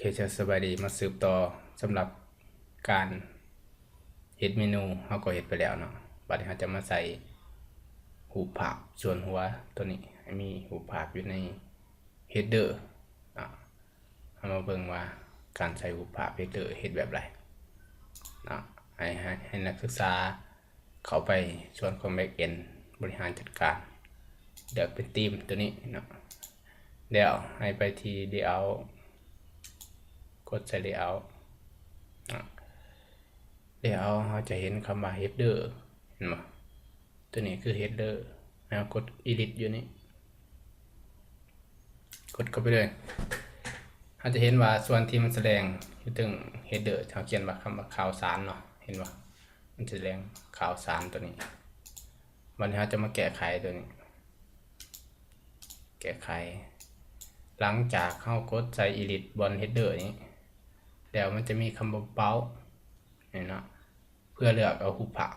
ເຄ ສະບາຍດີ ມາສືບຕໍ່ສຳລັບການເຮັດເມນູ ເຮົາກໍເຮັດໄປແລ້ວເນາະ. ບັດນີ້ເຮົາຈະມາໃສ່ຮູບພາບສ່ວນຫົວໂຕນີ້ ໃຫ້ມີຮູບພາບຢູ່ໃນເຮດເດີເນາະ. ເຮົາມາເບິ່ງວ່າການໃສ່ຮູບພາບເຮດເດີເຮັດແບບໃດເນາະ. ໃຫ້ ໃຫ້ ໃຫ້ນັກສຶກສາເຂົ້າໄປສ່ວນຂອງແບັກເອັນ ບໍລິຫານຈັດການ ເລືອກເປັນທີມໂຕນີ້ເນາະ. ແລ້ວໃຫ້ໄປທີ່ເລເອົາ ກົດໃສ່ເລເອົາເນາະ. ເລເອົາເຮົາຈະເຫັນຄຳວ່າເຮດເດີ ເຫັນບໍ່? ໂຕນີ້ຄືເຮດເດີ ໃຫ້ເຮົາກົດອີດິດຢູ່ນີ້ ກົດເຂົ້າໄປເລີຍ. ເຮົາຈະເຫັນວ່າສ່ວນທີ່ມັນສະແດງຢູ່ເທິງເຮດເດີ ເຮົາຂຽນວ່າຄຳວ່າຂ່າວສານເນາະ ເຫັນບໍ່? ມັນຈະສະແດງຂ່າວສານໂຕນີ້. ບັດນີ້ເຮົາຈະມາແກ້ໄຂໂຕນີ້ ແກ້ໄຂ ຫຼັງຈາກເຮົາກົດໃສ່ອີດິດບ່ອນເຮດເດີນີ້ ແລ້ວມັນຈະມີຄຳວ່າເປົາ ນີ້ເນາະ ເພື່ອເລືອກເອົາຮູບພາບ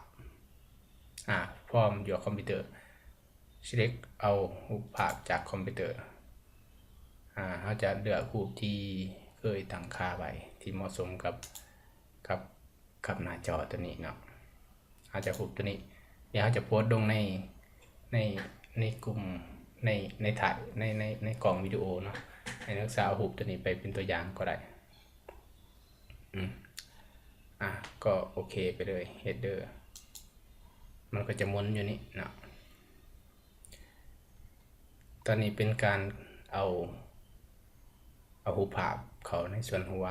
ອາ from your computer select ເອົາຮູບພາບຈາກຄອມພິວເຕີ ອາ ເຮົາຈະເລືອກຮູບທີ່ເຄີຍຕັ້ງຄ່າໄວ້ ທີ່ເໝາະສົມກັບ ກັບ ກັບໜ້າຈໍໂຕນີ້ເນາະ. ເຮົາຈະຮູບໂຕນີ້ ແລ້ວເຮົາຈະໂພສລົງໃນ ໃນ ໃນກຸ່ມ ໃນ ໃນຖ່າຍ ໃນ ໃນ ໃນກ້ອງວິດີໂອເນາະ. ໃຫ້ນັກສຶກສາເອົາຮູບໂຕນີ້ໄປເປັນຕົວຢ່າງກໍໄດ້. ອືມ ອາ ກໍໂອເຄໄປເລີຍ ເຮດເດີ ມັນກໍຈະໝູນຢູ່ນີ້ເນາະ. ຕອນນີ້ເປັນການເອົາ ເອົາຮູບພາບເຂົ້າໃນສ່ວນຫົວ.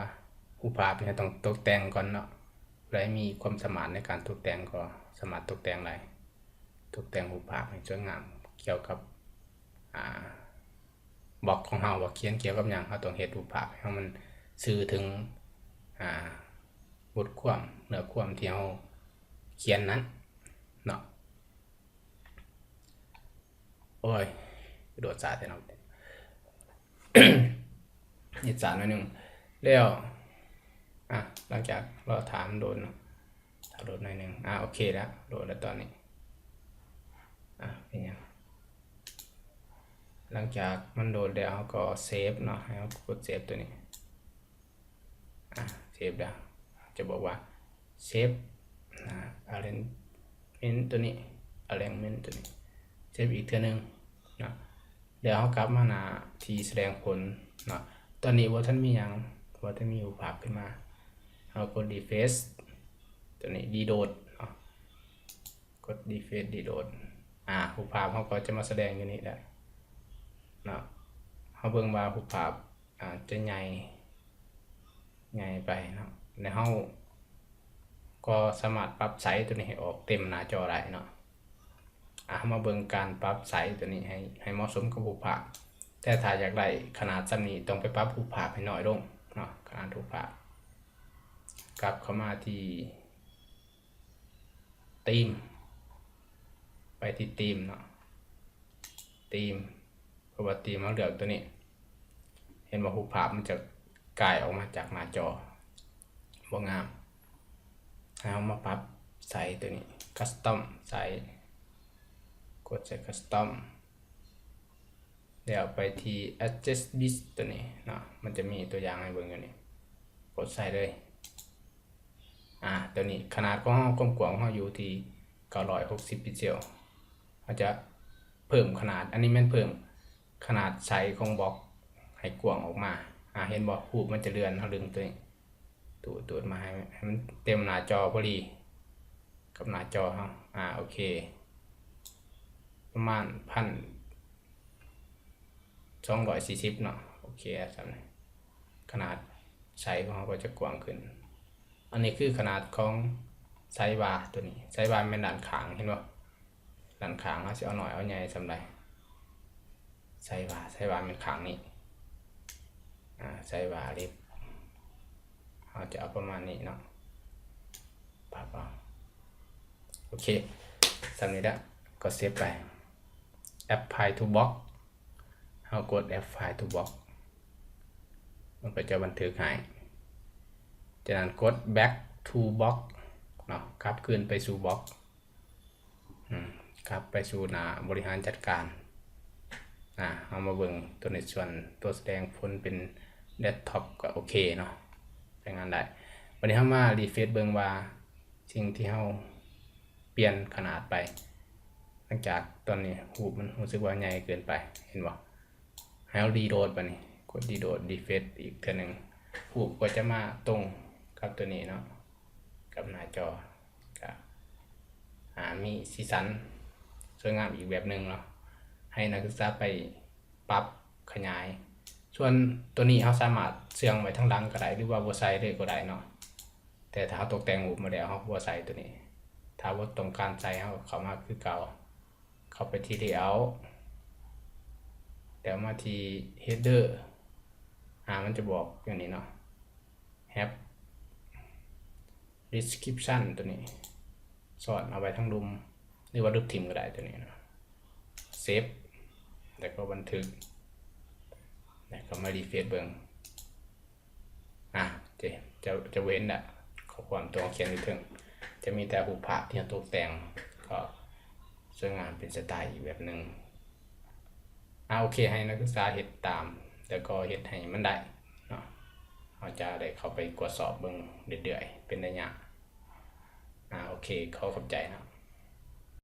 ຮູບພາບນີ້ເຮົາຕ້ອງຕົກແຕ່ງກ່ອນເນາະ. ຜູ້ໃດມີຄວາມສາມາດໃນການຕົກແຕ່ງກໍສາມາດຕົກແຕ່ງໄດ້ ຕົກແຕ່ງຮູບພາບໃຫ້ສວຍງາມ ກ່ຽວກັບ ອາ ບລັອກຂອງເຮົາວ່າຂຽນກ່ຽວກັບຫຍັງ, ເຮົາຕ້ອງເຮັດຮູບພາບໃຫ້ມັນສື່ເຖິງ ອາ ບົດຄວາມ ເນື້ອຄວາມທີ່ເຮົາຂຽນນັ້ນເນາະ. ໂອ້ຍ ໂດດສາແທ້ເນາະ ເຮັດສາໜ້ອຍໜຶ່ງ ແລ້ວ ອາ ຫຼັງຈາກລໍຖ້າມັນໂຫຼດເນາະ ຖ້າໂຫຼດໜ້ອຍໜຶ່ງ ອາ ໂອເຄແລ້ວ ໂຫຼດແລ້ວຕອນນີ້ ອາ ເປັນຫຍັງ ຫຼັງຈາກມັນໂຫຼດແລ້ວ ເຮົາກໍເຊບເນາະ ໃຫ້ເຮົາກົດເຊບໂຕນີ້ ອາ ເຊບແລ້ວ ຈະບອກວ່າເຊບ ອາ alignment ໂຕນີ້ alignment ໂຕນີ້ ເຊບອີກເທື່ອໜຶ່ງເນາະ. ແລ້ວເຮົາກັບມາໜ້າທີ່ສະແດງຜົນເນາະ. ຕອນນີ້ບໍ່ທັນມີຫຍັງ ບໍ່ທັນມີຮູບພາບຂຶ້ນມາ ເຮົາກົດ refresh ໂຕນີ້ reload ເນາະ ກົດ refresh reload ອາ ຮູບພາບເຮົາກໍຈະມາສະແດງຢູ່ນີ້ແຫຼະເນາະ. ເຮົາເບິ່ງວ່າຮູບພາບ ອາດຈະໃຫຍ່ ໃຫຍ່ໄປເນາະ ແລ້ວເຮົາກໍສາມາດປັບໄຊໂຕນີ້ໃຫ້ອອກເຕັມໜ້າຈໍໄດ້ເນາະ. ອາ ເຮົາມາເບິ່ງການປັບໄຊໂຕນີ້ໃຫ້ ໃຫ້ເໝາະສົມກັບຮູບພາບ ແຕ່ຖ້າຢາກໄດ້ຂະໜາດສ່ຳນີ້ ຕ້ອງໄປປັບຮູບພາບໃຫ້ນ້ອຍລົງເນາະ ຂະໜາດຮູບພາບ. ກັບເຂົ້າມາທີ່ ທີມ ໄປທີ່ທີມເນາະ ທີມ ເພາະວ່າທີມເຮົາເລືອກໂຕນີ້ ເຫັນບໍ່ ຮູບພາບມັນຈະກາຍອອກມາຈາກໜ້າຈໍ ບໍ່ງາມ. ໃຫ້ເຮົາມາປັບໄຊໂຕນີ້ custom size ກົດໃສ່ custom ແລ້ວໄປທີ່ adjust width ໂຕນີ້ເນາະ ມັນຈະມີຕົວຢ່າງໃຫ້ເບິ່ງຢູ່ນີ້ ກົດໃສ່ເລີຍ. ອາ ໂຕນີ້ຂະໜາດຂອງເຮົາ ຄວາມກວ້າງຂອງເຮົາຢູ່ທີ່ເກົ້າຮ້ອຍຫົກສິບພິກເຊວ ເຮົາຈະເພີ່ມຂະໜາດ ອັນນີ້ແມ່ນເພີ່ມຂະໜາດໄຊຂອງບລັອກໃຫ້ກວ້າງອອກມາ. ອາ ເຫັນບໍ່ ຮູບມັນຈະເລື່ອນ ເຮົາດຶງໂຕນີ້ ຕູດ ຕູດມາໃຫ້ ໃຫ້ມັນເຕັມໜ້າຈໍພໍດີກັບໜ້າຈໍເຮົາ. ອາ ໂອເຄ ປະມານພັນ ສອງຮ້ອຍສີ່ສິບເນາະ ໂອເຄ ສ່ຳນີ້ ຂະໜາດໄຊຂອງເຮົາກໍຈະກວ້າງຂຶ້ນ. ອັນນີ້ຄືຂະໜາດຂອງໄຊບາໂຕນີ້ ໄຊບາແມ່ນດ້ານຂ້າງ ເຫັນບໍ່ ດ້ານຂ້າງ ເຮົາຊິເອົາໜ້ອຍເອົາໃຫຍ່ສ່ຳໃດ ໄຊບາ ໄຊບາແມ່ນຂ້າງນີ້ ອາ ໄຊບາເລັບ ເຮົາຈະເອົາປະມານນີ້ເນາະ ປັບເອົາ ໂອເຄ ສ່ຳນີ້ລະ ກໍເຊບໄປ apply to block ເຮົາກົດ apply to block ມັນກໍຈະບັນທຶກໃຫ້. ຈາກນັ້ນກົດ back to block ເນາະ ກັບຄືນໄປສູ່ບລັອກ ອືມ ກັບໄປສູ່ໜ້າບໍລິຫານຈັດການ. ອາ ເຮົາມາເບິ່ງຕົວໃນສ່ວນຕົວສະແດງຜົນເປັນ ເດັສທັອບກໍໂອເຄເນາະ ໃຊ້ງານໄດ້. ບັດນີ້ເຮົາມາຣີເຟຣຊເບິ່ງວ່າສິ່ງທີ່ເຮົາປ່ຽນຂະໜາດໄປ ຫຼັງຈາກຕອນນີ້ຮູບມັນຮູ້ສຶກວ່າໃຫຍ່ເກີນໄປ ເຫັນບໍ່? ໃຫ້ເຮົາຣີໂຫຼດບັດນີ້ ກົດຣີໂຫຼດ ຣີເຟຣຊອີກເທື່ອໜຶ່ງ ຮູບກໍຈະມາຕົງກັບຕົວນີ້ເນາະ ກັບໜ້າຈໍ ກະ ອາ ມີສີສັນສວຍງາມອີກແບບໜຶ່ງເນາະ ໃຫ້ນັກສຶກສາໄປປັບຂະຫຍາຍ. ສ່ວນຕົວນີ້ເຮົາສາມາດເຊື່ອງໄວ້ທາງຫຼັງກໍໄດ້ ຫຼືວ່າບໍ່ໃສ່ເລີຍກໍໄດ້ເນາະ ແຕ່ຖ້າເຮົາຕົກແຕ່ງຮູບມາແລ້ວ ເຮົາບໍ່ໃສ່ຕົວນີ້ ຖ້າບໍ່ຕ້ອງການໃສ່ ເຮົາເຂົ້າມາຄືເກົ່າ ເຂົ້າໄປທີ່ເລເອົາ ແລ້ວມາທີ່ເຮດເດີ ອາ ມັນຈະບອກຢ່າງນີ້ເນາະ ແຮັບ ດີສຄຣິບຊັນ ຕົວນີ້ ສອນເອົາໄວ້ທາງລຸ່ມ ຫຼືວ່າລົບຖິ້ມກໍໄດ້ຕົວນີ້ເນາະ ເຊບ ແລ້ວກໍບັນທຶກ ແລ້ວກໍມາຣີເຟຣຊເບິ່ງ ອາ ຈະ ຈະ ຈະບໍ່ເຫັນລະ ຂໍ້ຄວາມຕົວເຮົາຂຽນຢູ່ເທິງ ຈະມີແຕ່ຮູບພາບທີ່ເຮົາຕົກແຕ່ງ ກໍສວຍງາມເປັນສະໄຕອີກແບບໜຶ່ງ. ອາ ໂອເຄ ໃຫ້ນັກສຶກສາເຮັດຕາມ ແລ້ວກໍເຮັດໃຫ້ມັນໄດ້ເນາະ ເຮົາຈະໄດ້ເຂົ້າໄປກວດສອບເບິ່ງເລື້ອຍໆ ເປັນໄລຍະ. ອາ ໂອເຄ ຂໍຂອບໃຈເນາະ.